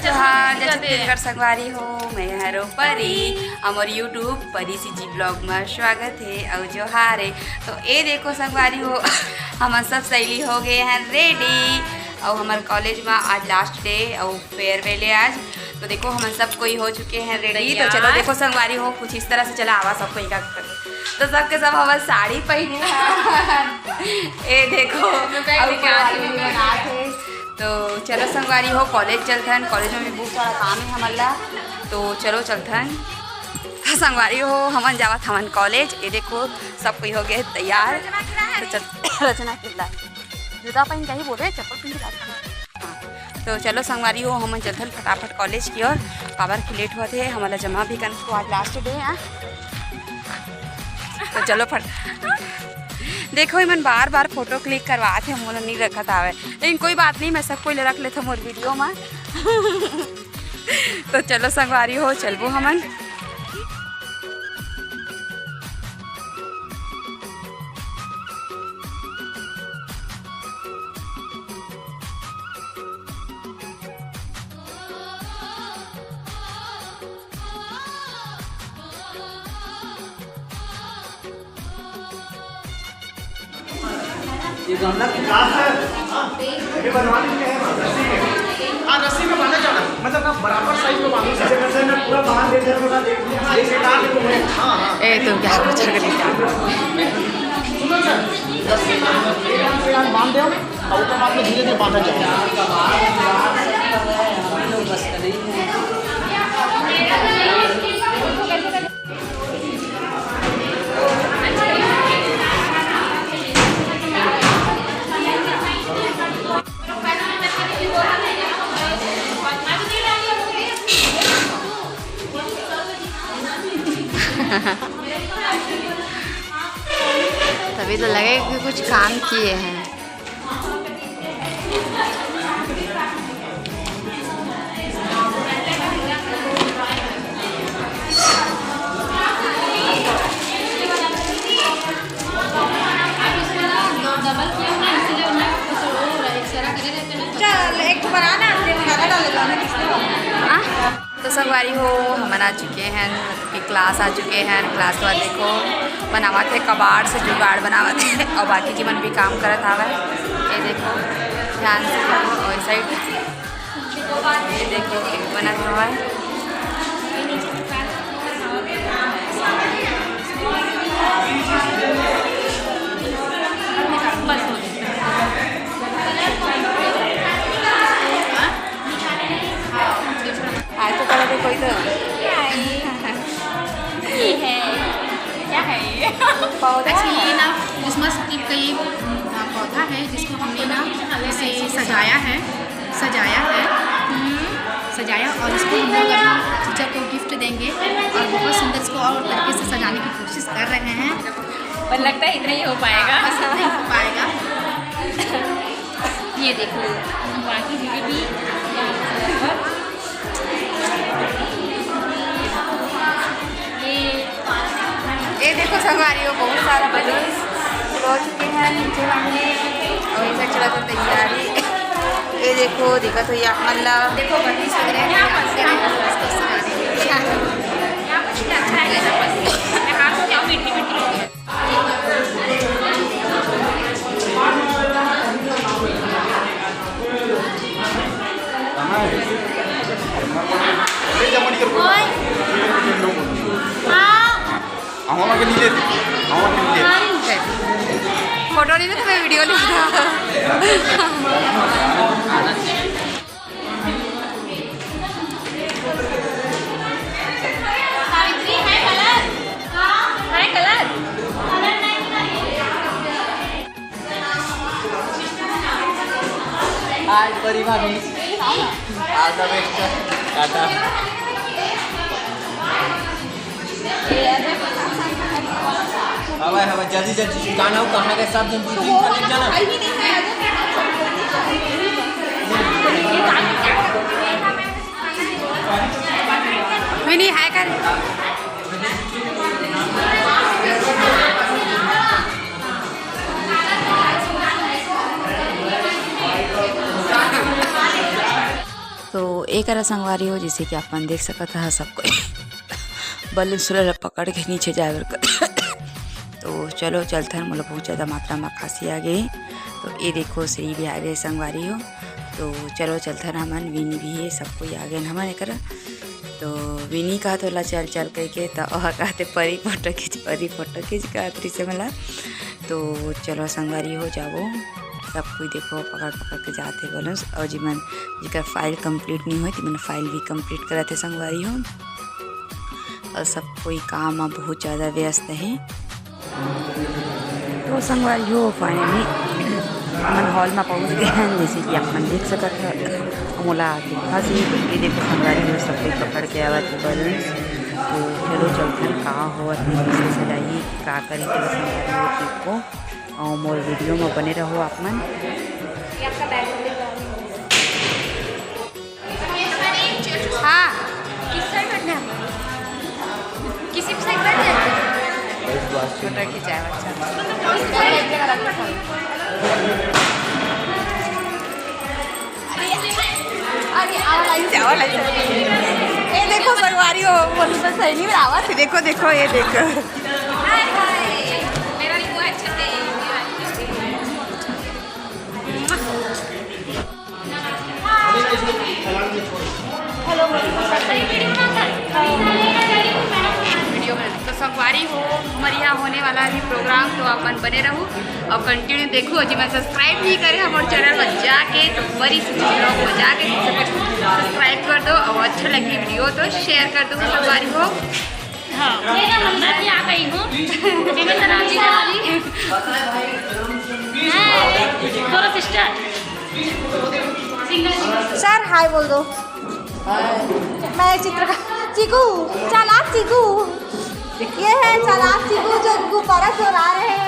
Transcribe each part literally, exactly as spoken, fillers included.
जोहार, जय छत्तीसगढ़ संगवारी हो, मैं हरों परी, हमर YouTube परी सीजी vlog में स्वागत है और जोहार है। तो ए देखो संगवारी हो, हमन सब सहेली हो गए हैं ready और हमर college में आज last day और farewell है आज। तो देखो हमन सब कोई हो चुके हैं ready। तो चलो तैयार। देखो संगवारी हो, कुछ इस तरह से चला आवा सब कोई का। तो सबके सब हमन साड़ी पहने हैं। ए देखो, मैं पहन और के आ रही हूँ। बनात है। तो चलो संगवारी हो, college चलथन, college में भी बहुत सारा काम है हमन ला। तो चलो चलथन। तो संगवारी हो, हमन जावत हमन college। ये देखो, सब कोई हो गए तैयार। तो चल, रचना किल्ला जूता पहन के ही बोले, चप्पल पहन के जात हन। हाँ, तो चलो संगवारी हो, हमन चलथन फटाफट college की ओर। काबर कि late होत हे, हमन ला जमा भी करना, तो आज last day है। तो चलो फट देखो, इमन बार बार photo click करवात हे, मोला नहीं रखत आवे, लेकिन कोई बात नहीं, मैं सब कोई ले रख लेथों मोर video में। तो चलो संगवारी हो, चलबो हमन। ये गमला की घास है, हाँ, ये बनवा लीजिए, है ना, रस्सी में। हाँ, रस्सी में बांधा जाना, मतलब ना बराबर size में बांधो, इसी जगह से ना पूरा बांध देते हैं, पूरा देख लिया, हाँ, ये डाल दो, हाँ, हाँ। ए, तुम क्या कुछ कर रही हो? सुनो सर, रस्सी में एक हाथ से यहाँ बांध दो, और ऊपर हाथ में धीरे धीरे बांधा जाए। तभी तो लगे कि कुछ काम किए हैं। चल, एक ठो बना ना, तेल ज्यादा डाल देता ना, किसको? हाँ? तो संगवारी हो, हमन आ चुके हैं, मतलब कि class आ चुके हैं। Class के बाद देखो, बनावत हे कबाड़ से जुगाड़ बनावत हे, और बाकी जी मन भी काम करत हवय। ये देखो, ध्यान से देखो, और side ये देखो, cake बनत हवय। बस हो गया। आज तो करो तो कोई तो। ये है, क्या है ये? पौधा अच्छा, ये है। ना Christmas tree का ये, अ, पौधा है जिसको हमने ना इसे सजाया है, सजाया है, हम्म, सजाया और इसको हम लोग अभी teacher को gift देंगे और बहुत सुंदर इसको और तरीके से सजाने की कोशिश कर रहे हैं। पर लगता है इतना ही हो पाएगा। बस इतना ही हो पाएगा। ये देखो, बाकी दीदी भी ये ये देखो संगवारी हो, बहुत सारा balloons हो चुके हैं नीचे वाले, और ये सब चला तो तैयारी। ये देखो, देखा तो ये आप मन ला देखो, बत्तीस वगैरह है, यहाँ पर से आने वाला है। मैं हाथ से जाऊँ, मिट्टी मिट्टी। फोटो नहीं तो मैं वीडियो ले। सावित्री, है कलर? है कलर? आज बड़ी भाभी। All the best। टाटा। हवा, हवा, जल्दी, जल्दी। गाना हो, कहाँ गए सब जन? दो तीन ठन एक जना। मिनी, हाय कर। तो करा संगवारी हो, जैसे कि आप मन देख सकत हा, सब कोई balloon ला पकड़ के नीचे जाए बर कर। तो चलो चलथन, मोला बहुत ज़्यादा मात्रा में खांसी आ गई। तो ये देखो, श्री भी आ गए संगवारी हो। तो चलो चलथन हमन, विनी भी है, सब कोई आ गए हमन एकरा। तो विनी कहा तोला चल चल कह के, तो ओह कहते परी फोटो खींच, परी फोटो खींच कहत रही से मला। तो चलो संगवारी हो जाबो, सब कोई देखो पकड़ पकड़ के जाते balloon। और जिमन जिकर file complete नहीं होय, तिमन file भी complete करत हे संगवारी हो। और सब कोई काम में बहुत ज़्यादा व्यस्त है। तो संगवारी हो, finally हमन hall में पहुँच गए हैं, जैसे कि आप मन देख सकत है। मोला आगे खांसी, ये देखो संगवारी हो, सब कोई पकड़ के आवत है balloon। तो चलो चलथन, का होवत है, कैसे सजाही, का करी, तो संगवारी हो देखो। और मोर video में बने रहो आप मन। हाँ, किस side बैठना है? किसी भी side बैठ जाए। फोटो खिंचाए, अच्छा। अरे, आवा लाइन से, आवा लाइन से। ए, देखो, संगवारी हो, बोलो तो सही नहीं, आवा से, देखो, देखो, ये देखो। हाय, हाय। मेरा भी बहुत अच्छा है। Video बना। तो संगवारी हो, हमर यहाँ होने वाला है program, तो आप मन बने रहू और continue देखू। और जिमन subscribe नहीं करे हमर channel में जाके, तो बड़ी सी vlog में जाके subscribe कर दो और अच्छा लगी video तो share कर दो संगवारी हो। हाँ, मैं भी आ गई हूँ। देवेंद्र राम जी वाली। हाँ, दोनों sister। Sir, hi बोल दो। मैं चित्रकार, चीकू, चालाक चीकू। ये है चालाक चीकू जो गुब्बारा चुरा रहे हैं।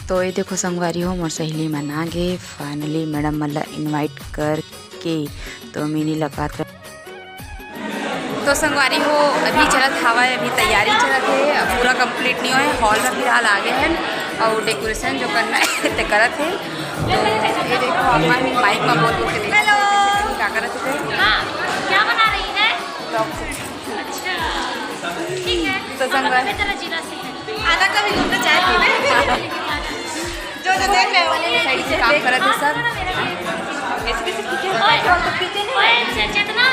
तो ये देखो संगवारी हो, मोर सहेली मन आ गे finally madam मन ला invite करके। तो मिनी लकात रह-, तो संगवारी हो, अभी चलत हवय, अभी तैयारी चलत हे, अब पूरा complete नहीं होए, hall में फिलहाल आ गए हैं और decoration जो करना है ते करत हे। तो ये देखो, आप मन mic में बोल बोल के देखो, hello। का करत हे? हाँ, क्या बना रही है? Vlog। अच्छा, ठीक है। तो संगवारी, आधा कभी घूमने जाए थे। जो, जो देख रहे हो। Side से काम करत हे सब। ऐसे कैसे पीछे? ओए, ओए, चेतना।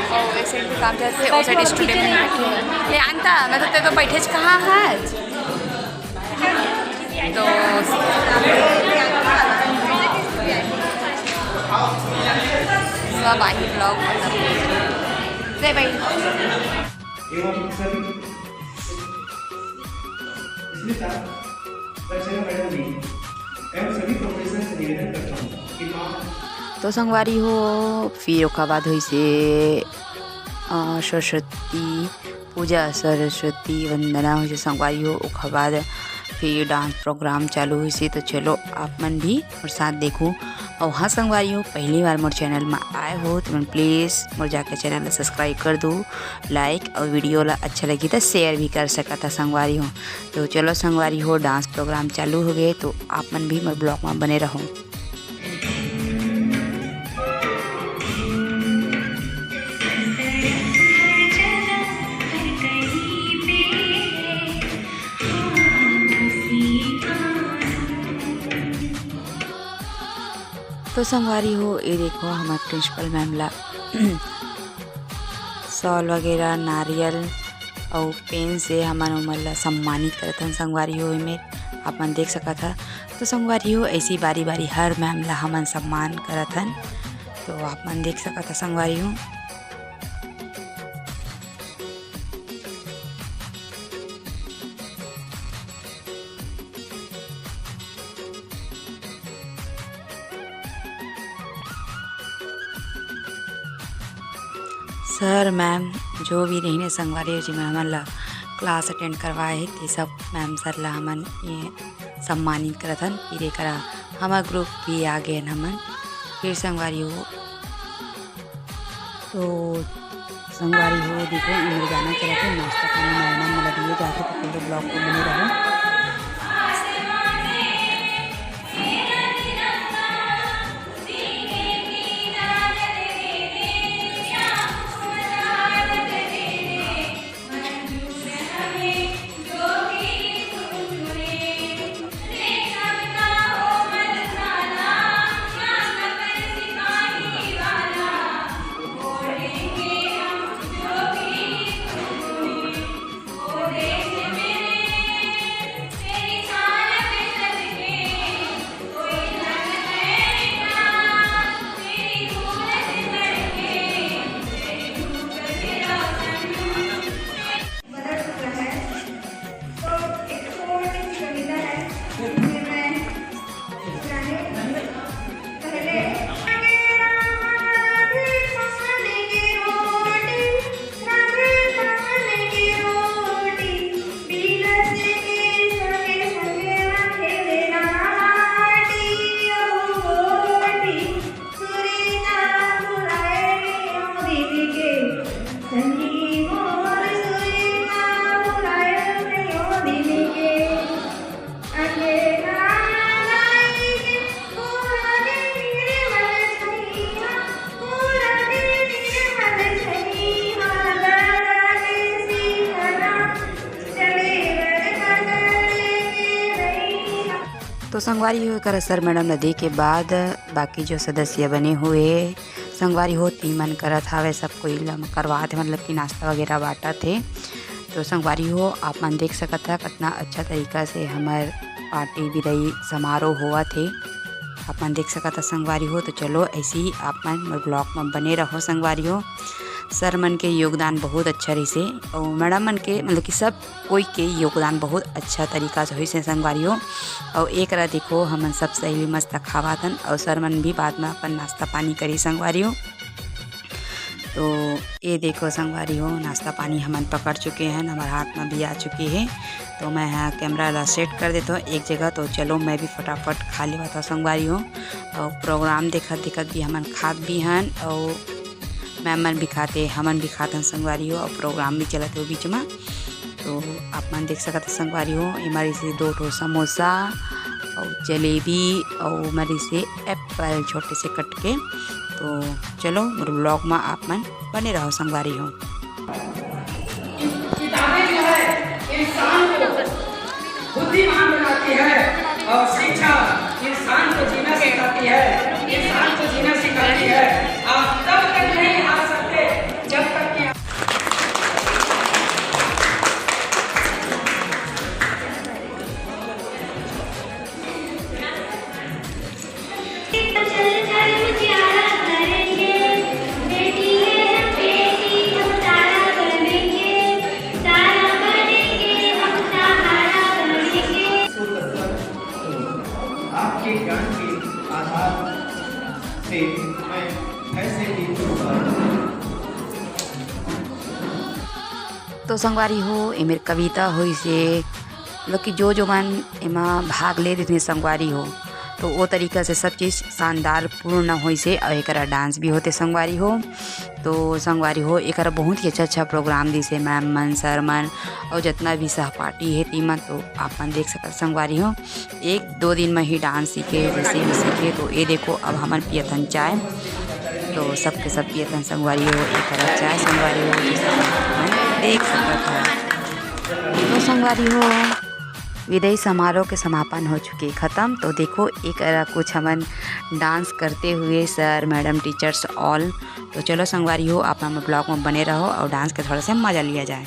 ओ, एक side पे काम करत हे, ओ side student मन बैठे हैं। ए, अंता, मैं तो तेरे तो बैठे च कहाँ है आज? तो सब आही vlog मतलब। जय भाई। एवं सभी स्मिता, दक्षिणा मैडम जी एवं सभी प्रोफेसर से निवेदन करता हूँ कि माँ तो संगवारी हो, फिर ओकर बाद होइसे, अ, सरस्वती पूजा, सरस्वती वंदना होइसे संगवारी हो। ओकर बाद फिर dance program चालू होइसे। तो चलो आप मन भी मोर साथ देखो। और हाँ संगवारी हो, पहली बार मोर channel में आए हो तो मन please मोर जाके channel ला subscribe कर दो, like और video ला अच्छा लगी तो share भी कर सकत हा संगवारी हो। तो चलो संगवारी हो, dance program चालू हो गए, तो आप मन भी मोर vlog में बने रहो। तो संगवारी हो, ये देखो हमर principal ma'am ला shawl वगैरह, नारियल अउ पेन से हमन ओमन ला सम्मानित करथन संगवारी हो। एमे आप मन देख सकत हा। तो संगवारी हो, ऐसी बारी बारी हर ma'am ला हमन सम्मान करथन। तो आप मन देख सकत हा संगवारी हो। Sir, ma'am जो भी रहिन हे संगवारी हो, जेमन हमन ला class attend करवाए हे, ते सब ma'am sir ला हमन ये सम्मानित करत हन। फिर एकरा हमर group भी आ गए हमन। फिर संगवारी हो, तो संगवारी हो, देखो, इमर गाना चलत हे, नाश्ता पानी मायना मोला दिए जाथे, तो पूरे vlog को बने रहो। बदल चुका है। तो एक छोटी सी कविता है, जिसमें मैं सुनाने पहले तो संगवारी हो, एकर sir madam ला दे के बाद बाकी जो सदस्य बने हुए हे, संगवारी हो, तीमन करत हावे, सब कोई ला करवात हे, मतलब कि नाश्ता वगैरह बांटत हे। तो संगवारी हो, आप मन देख सकत हा, कितना अच्छा तरीका से हमर party विदाई समारोह होवत हे। आप मन देख सकत हा संगवारी हो। तो चलो, ऐसे ही आप मन मोर vlog में बने रहो संगवारी हो। Sir मन के योगदान बहुत अच्छा रहिसे, अउ madam मन के, मतलब कि सब कोई के योगदान बहुत अच्छा तरीका से होइसे संगवारी हो। अउ एकरा देखो, हमन सब सहेली मस्त खावाथन, अउ sir मन भी बाद में अपन नाश्ता पानी करी संगवारी हो। तो ये देखो संगवारी हो, नाश्ता पानी हमन पकड़ चुके हैं, हमारे हाथ में भी आ चुके हैं। तो मैं यहाँ camera ला set कर देता हूँ एक जगह। तो चलो, मैं भी फटाफट खा लेवत हूँ संगवारी हो। और program देखत देखत भी हमन खात भी हन, और ma'am मन भी खाते, हमन भी खातन संगवारी हो, और program भी चलत हे बीच में। तो आप मन देख सकत हे संगवारी हो, एमा रहिसे दो ठो समोसा और जलेबी और एमा रहिसे apple छोटे से कट के। तो चलो, मोर vlog में आप मन बने रहो संगवारी हो। किताबें जो है इंसान को बुद्धिमान बनाती है और शिक्षा इंसान को जीना सिखाती है, इंसान को जीना सिखाती है। आप तब तक नहीं हार सकते जब तक कि आपके ज्ञान के आधार से मैं ऐसे ही तो संगवारी हो, ए मेर कविता होइसे, मतलब कि जो जो मन एमा भाग ले देथे संगवारी हो, तो वो तरीका से सब चीज़ शानदार पूर्ण होइसे। और एकरा dance भी होते संगवारी हो। तो संगवारी हो, एकरा बहुत ही अच्छा अच्छा program दिसे ma'am मन, sir मन और जितना भी सहपाठी है team मन, तो आप मन देख सकत संगवारी हो। एक दो दिन में ही dance सीखे, जैसे भी सीखे। तो ये देखो, अब हमन पियथन चाय, तो सबके सब पियथन संगवारी हो, एकरा चाय संगवारी हो, जैसे आप मन देख सकत हो। तो संगवारी हो, विदाई समारोह के समापन हो चुके, खत्म। तो देखो, एकरा कुछ हमन dance करते हुए sir, madam, teachers all। तो चलो संगवारी हो, आप मन vlog में बने रहो और dance के थोड़ा सा मजा लिया जाए।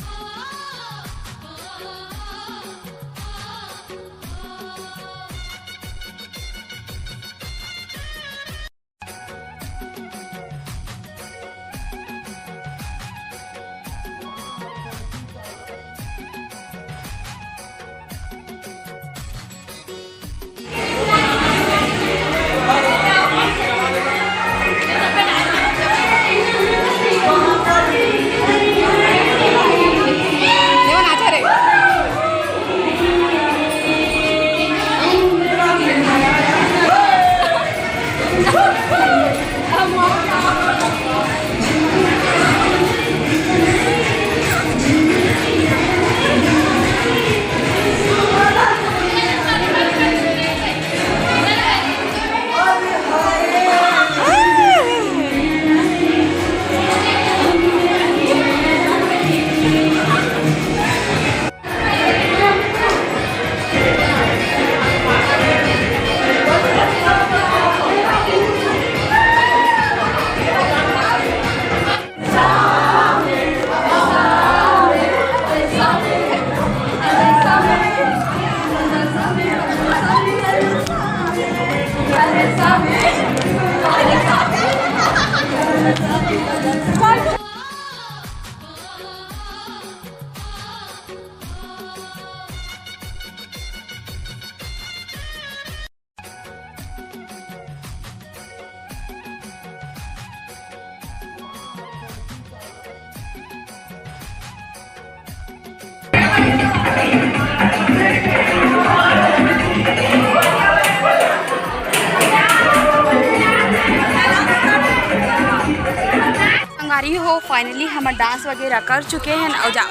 संगवारी हो, finally हमर dance वगैरह कर चुके हैं और जा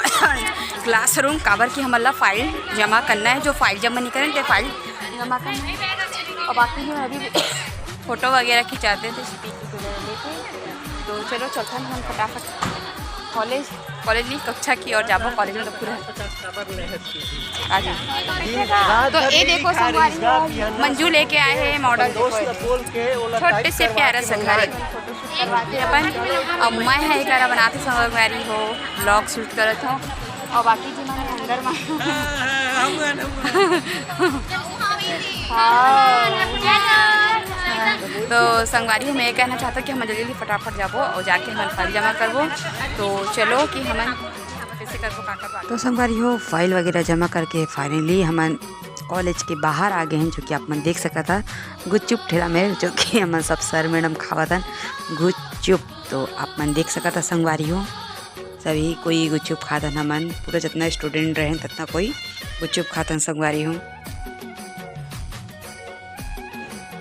classroom, काबर कि हमन ला file जमा करना है। जो file जमा नहीं करें तो file जमा करना है। और बाकी जो अभी photo वगैरह खिंचाते थे speech वगैरह लेके। तो चलो चलथन हम फटाफट college, college नहीं, कक्षा की ओर जाबो। College में तो पूरा आ जाओ। तो ये देखो संगवारी हो, मंजू लेके आए हैं model, देखो छोटे से प्यारा सा घर है। करवाथे अपन। अउ मैं ह एकरा बनाथे संगवारी हो, vlog shoot करत हूँ। अउ बाकी जी मन अंदर मा। हाँ। तो संगवारी हो, मैं कहना चाहता कि हम जल्दी जल्दी फटाफट जाबो और जाके हमन file जमा करबो। तो चलो कि हमन कैसे करबो, का करबो। तो संगवारी हो, file वगैरह जमा करके finally हमन college के बाहर आ गए हैं, जो कि आप मन देख सकत हा गुपचुप ठेला में, जो कि हमन सब sir madam खावत हन गुपचुप। तो आप मन देख सकत हा संगवारी हो, सभी कोई गुपचुप खात हन। हमन पूरा जितना student रहे ततना कोई गुपचुप खात हन संगवारी हो।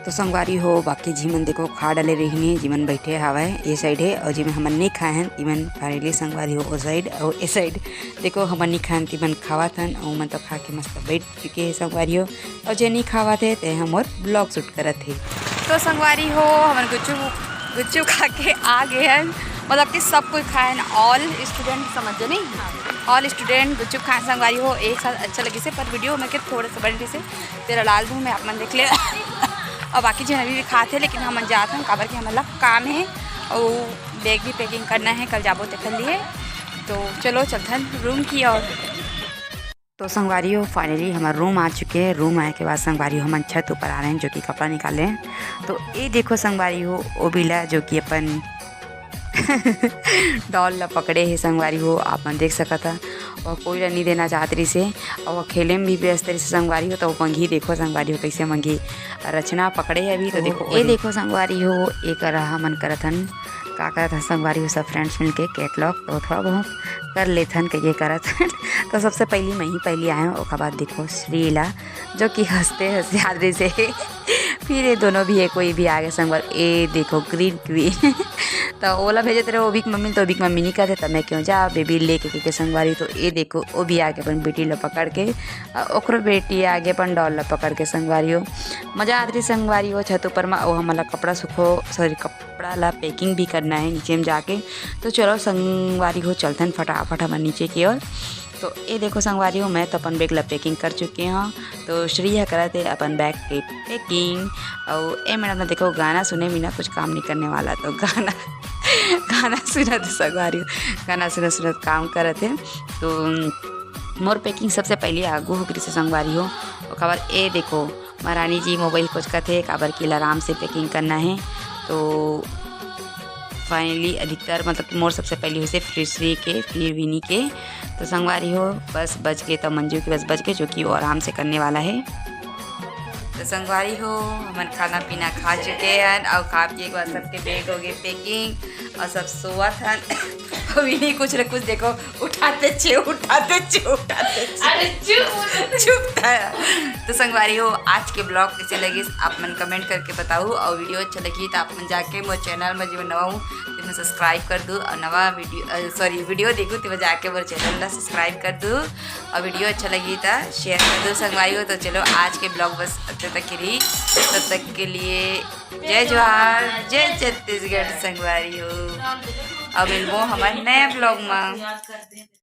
तो संगवारी हो, बाकी जी मन देखो खा डाले रहिन हे, जी मन बैठे हावय ए side हे, और जी मन हमन नहीं खाए हन, जी मन finally संगवारी हो ओ side और ए side। देखो हमन नहीं खाए हन, ती मन खावत हन, और मन तो खा के मस्त बैठ चुके हे संगवारी हो, और जे नहीं खावत हे ते हमर vlog shoot करत हे। तो संगवारी हो, हमन गुपचुप गुपचुप खा के आ गए हन, मतलब कि सब कोई खाए हन, all student समझ नहीं, all student गुपचुप खाए संगवारी हो। एक साथ अच्छा लगिस हे, पर video में के थोड़ा सा बड़ी से तेरा लाल दूँ मैं, आप मन देख ले। और बाकी जन अभी भी खात हे, लेकिन हमन जात हन, काबर कि हमन ला काम हे और bag भी packing करना हे, कल जाबो तेकर लिए। तो चलो चलथन room की ओर। तो संगवारी हो, finally हमर room आ चुके हैं। Room आए के बाद संगवारी हो, हमन छत ऊपर आ रहे हैं, जो कि कपड़ा निकाले हैं। तो ये देखो संगवारी हो, ओ बिला जो कि अपन doll ला पकड़े हे संगवारी हो, आप मन देख सकत हा। और कोई ला नहीं देना चाहत रहिस हे, और वो खेले में भी व्यस्त रहिस हे संगवारी हो। तो वो मंगी, देखो संगवारी हो कैसे मंगी, रचना पकड़े हे अभी। तो ओ, देखो, ओ ये दे- देखो संगवारी हो, ये करा हमन करत हन, का करत हन संगवारी हो, सब friends मिलके catalog तो थोड़ा बहुत कर लेथन कहिके करत हन। तो सबसे पहली मैं ही पहली आए हूँ, ओकर बाद देखो श्रीला, जो कि हंसते हंसते हाथ से फिर ये दोनों भी है, कोई भी आगे संगवारी, ए देखो green queen। तो ओला भेजत रहे ओबिक मम्मी, तो ओबिक मम्मी नहीं कहते, तब मैं क्यों जा baby लेके के संगवारी। तो ये देखो, वो भी आगे अपन बेटी ला पकड़ के, अ, ओकरो बेटी आगे अपन doll ला पकड़ के संगवारी हो। मजा आत रही संगवारी हो, छत ऊपर मा, वो हमला कपड़ा सुखो, sorry, कपड़ा ला packing भी करना है नीचे में जाके। तो चलो संगवारी हो, चलथन फटाफट हमन नीचे की ओर। तो ये देखो संगवारी हो, मैं तो अपन bag ला packing कर चुके हूँ। तो श्री ह करत हे अपन bag के packing। और ए madam ना देखो, गाना सुने बिना कुछ काम नहीं करने वाला, तो गाना गाना सुनत संगवारी हो, गाना सुनत सुनत काम करत हे। तो मोर packing सबसे पहले आगू हो गिस हे संगवारी हो। ओकर बाद ए देखो, महारानी जी mobile कोचकत हे, काबर कि ल आराम से packing करना है। तो finally अधिकतर, मतलब कि मोर सबसे पहले होइसे फिर श्री के, फिर विनी के। तो संगवारी हो, बस बच के, तो मंजू के बस बच के, जो कि वो आराम से करने वाला है। तो संगवारी हो, हमन खाना पीना खा चुके हैं और खा पिए के बाद सबके bag हो गए packing और सब सोवत हन। कभी नहीं कुछ न कुछ, देखो, उठाते छे, उठाते छे, उठाते छे। अरे चुप। चुप था। तो संगवारी हो, आज के ब्लॉग कैसे लगिस, आप मन कमेंट करके बताओ, और वीडियो अच्छा लगी तो आप मन जाके मोर चैनल में जो नवा हूँ, तेमे सब्सक्राइब कर दू, और नवा वीडियो, सॉरी, वीडियो देखू, तेमे जाके मोर चैनल ला सब्सक्राइब कर दू, और वीडियो अच्छा लगी तो शेयर कर दू संगवारी हो। तो चलो, आज के ब्लॉग बस अतने तक के रही, तब तक के लिए जय जोहार, जय छत्तीसगढ़ संगवारी हो, और मिलबो हमर नया ब्लॉग में। याद करते हैं।